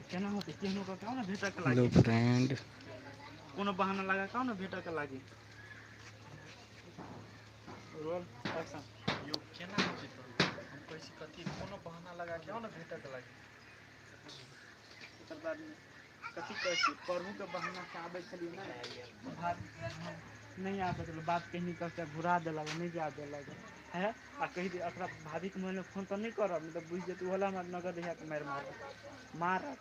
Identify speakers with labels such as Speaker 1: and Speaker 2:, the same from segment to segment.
Speaker 1: केना होतै केहनो कऽ के आउ ने भेटऽ के
Speaker 2: हेलो
Speaker 1: लागी।
Speaker 2: फ्रेंड।
Speaker 1: कोनो बहाना लगा कऽ आउ ने भेटऽ के लागी। रोल एक्शन यौ केना होतै तऽ हम कहै छी कथी कोनो बहाना लगा कऽ आउ ने भेटऽ के लागी। ओकर बादमे कथी कहै छी प्रभुके बहानासँ आबै छलियै ने भात नहि आबऽ देलक बात कही कऽ घुरा देलक नहि जाय देलक हे आ कहि दे एकरा भाभीके मोबाइलमे फोन तऽ नहि करब नहि तऽ बुझि जेतै ओहोला हमरा नगद हैत मारि मारत मारत।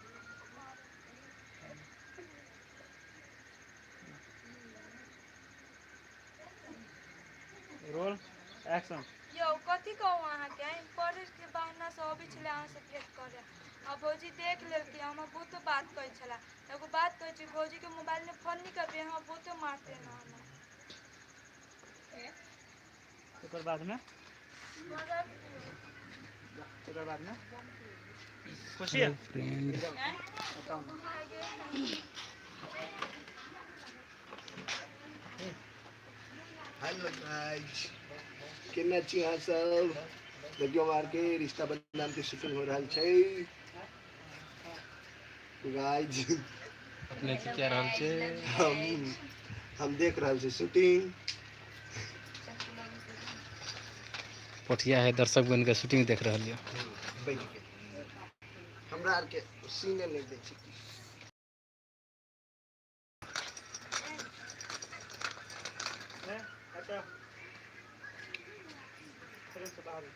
Speaker 1: रोल एक्शन
Speaker 3: यौ कथी कहू अहाँके पढ़ैके बहानासँ अबै छलै अहाँसँ भेँट करऽ आ भौजी देख लेलकै हमरा बहुतो बात कहै छलै। एगो बात कहै छी भौजीके मोबाइलमे फोन नहि करबै हमरा बहुते मारतै ने हमरा।
Speaker 1: ओकर बादमे ओकर बादमे खुशी
Speaker 2: हेलो फ्रेंड।
Speaker 1: बताउ ने।
Speaker 4: हेलो गाइस, केना छी अहाँ सब? देखियौ हमरा आरके रिश्ता बदनाम के शूटिंग हो रहल छै। गाइस
Speaker 2: अपने की कए रहल छै?
Speaker 4: हम हम देख रहल छी शूटिंग।
Speaker 2: पोठिया है दर्शक बनि कऽ शूटिंग देख रहल यऽ।
Speaker 4: बैठ के हमरा आरके सीने नहि दै छै।
Speaker 1: अच्छा फ्रेमसँ बाहर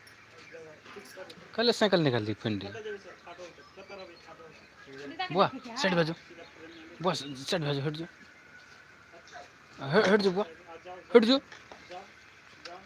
Speaker 1: फिक्स करू।
Speaker 2: कले साइकिल निकाल दी फ्रेंड।
Speaker 1: कतऽ जेबै से ठाढ़ होके कतऽ रहबै ठाढ़ होके
Speaker 2: बुआ साइड भए जाओ।
Speaker 1: सीधा फ्रेममे
Speaker 2: बुआ साइड भए जाओ, हटि जाओ, हटि जाओ बुआ,
Speaker 1: आ जाउ
Speaker 2: हटि जाओ।